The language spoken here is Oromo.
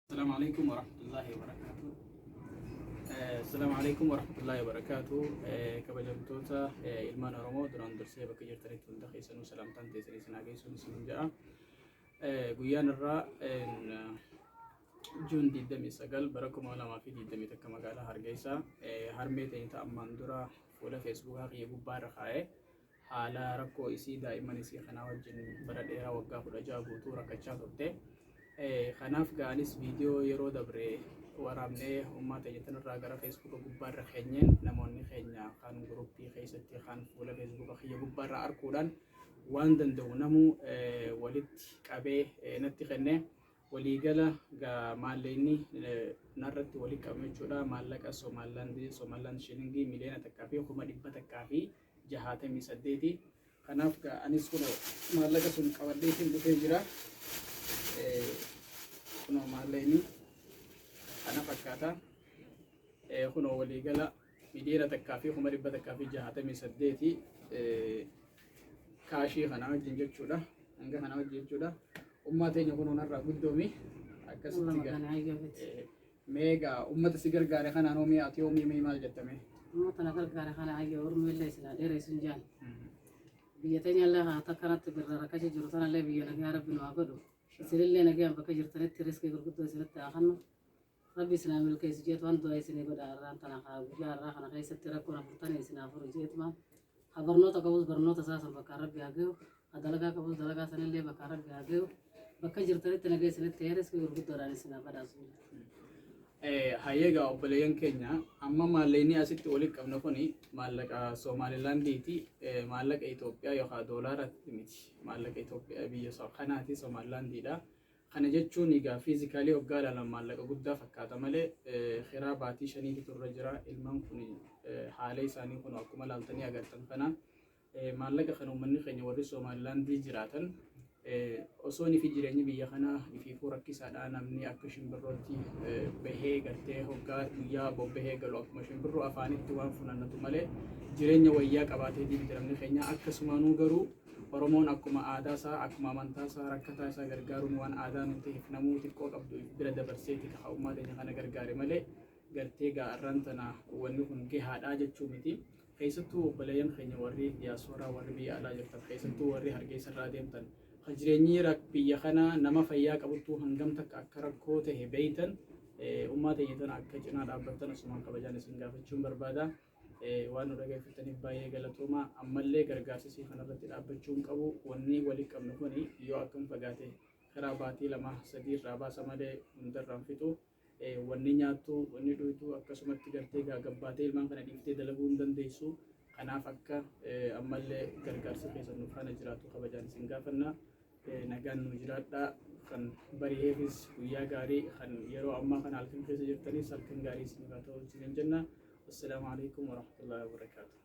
Assalamu alaikum warahmatullahi wabarakatuh. Assalamu alaikum warahmatullahi wabarakatuh. Kabajamtoota ilmaan Oromoo, duraan dursee bakka jirtanitti hunda keessanuu salaamtaan teessanii isin haa geessuun isin jedha. Guyyaan irraa Juun 29 bara 2021 magaalaa Hargeysaa harmee teenya ammaan dura fuula Feesbuukaa kiyya gubbaa irra kaa'ee haala rakkoo isii daa'imman isii kanaa wajjin bara dheeraa waggaa 16 guutuu rakkachaa turte. Kanaaf ga'anis viidiyoo yeroo dabre waraabnee uummata teenya tanarraa gara Feesbuuka gubbaa irra keenyeen namoonni keenya kan guruppii keessatti kan fuula Feesbuuka kiyya gubbaa irra arguudhaan waan danda'u namuu walitti qabee natti kenne. Waliigala maallaqni narratti walitti qabame jechuudha, maallaqa Somaalilaand shilingii 1,168,000. Kanaaf anis kunoo maallaqa sun qabadheetiin dhufee jira. Kunoo maallaqni kana fakkaata. Kunoo waliigala 1,168,000 kaashii kanaa wajjin jechuudha. Hanga kanaa wajjin jechuudha. Ummaa teenya, kunoo narraa guddoomi. Akkasitti gaa. Mee egaa ummata si gargaare kanaan hoomii ati hoomii mee maal jettame? Uummata na gargaare kana ayya ormi illee isin dheeressu hin jaan. Biyya teenya illee haa takkanatti birra rakkacha jiru tanallee biyya nagaa Rabbi nu haa godhu. Isinillee nagaan bakka jirtanitti riskii gurguddoo isinitti haa kennu. Rabbi isin haa milkeessu jeetu waan du'a isinii godha. Har'aan tana haa guyyaa har'aa kana keessatti rakkoo na furtanii isin haa furu jeetumaan. Haa barnoota qabus barnoota isaa san bakka Rabbi haa gahu. Haa dalagaa qabus dalagaa sanillee bakka Rabbi haa gahu. Bakka jirtanitti nagaa isinitti haa riskii gurguddoodhaan isin haa badhaasu. Hayyeegaa obboleeyyan keenya, amma maallaqni asitti walitti qabne kuni maallaqa Somaalilaandiiti. Maallaqa Itoophiyaa yookaan doolaaraatti miti. Maallaqa Itoophiyaa biyya kanaati, Somaalilaandiidha. Kana jechuun egaa physically hoggaa ilaalan maallaqa guddaa fakkaata malee kiraa baatii 5tu turre jira. Ilmaan kun haala isaanii kun akkuma ilaaltanii agartan kana maallaqa kana uummanni keenya warri Somaalilaandii jiraatan osoo fi jireenyi biyya kanaa ifiifuu rakkisaadha, namni akka shimbirrootti bahee gartee hoggaa guyyaa bobbahee galu akkuma shimbirroo afaanitti waan funaannatu malee jireenya wayyaa qabaatee miti namni keenya. Akkasumaanuu garuu Oromoon akkuma aadaa isaa, akkuma amantaa isaa rakkataa isaa gargaaruun waan aadaa nu ta'eef namuu xiqqoo qabdu bira dabarseeti ka'a ummaa teenya kana gargaare malee gartee gaa'arraan tana wanni kun gahaadhaa jechuu miti. Keessattuu obboleeyyan keenya warri diyaaspooraa, warri biyya alaa jirtan, keessattuu warri Hargeysa irraa deemtan, ka jireenyi biyya kanaa nama fayyaa qabuttuu hangam takka akka rakkoo ta'e beeytan, ummaa teenya tana akka cinaa dhaabbattan asumaan kabajaan isin gaafachuun barbaada. Waan nu dhageeffattaniif baay'ee galatooma. Ammallee gargaarsisii kanarratti dhaabbachuun qabu. Wanni walitti qabnu kuni yoo akkam fagaate karaa baatii 2 3 irraa baasa malee hundarraan fixu. Wanni nyaattu, wanni dhuytu akkasumatti gartee gabbaatee ilmaan kana dhiiftee dalaguu hin dandeessu. Kanaaf akka ammallee gargaarsi keessan nu faana jiraatu kabajaan isin gaafanna. Nagaan nu jiraadhaa. Kan bari'eefis guyyaa gaarii, kan yeroo ammaa kana halkan keessa jirtanis halkan gaarii isiniif haa ta'u isiniin jenna. Assalaamu alaikum warahmatullahi wabarakaatuh.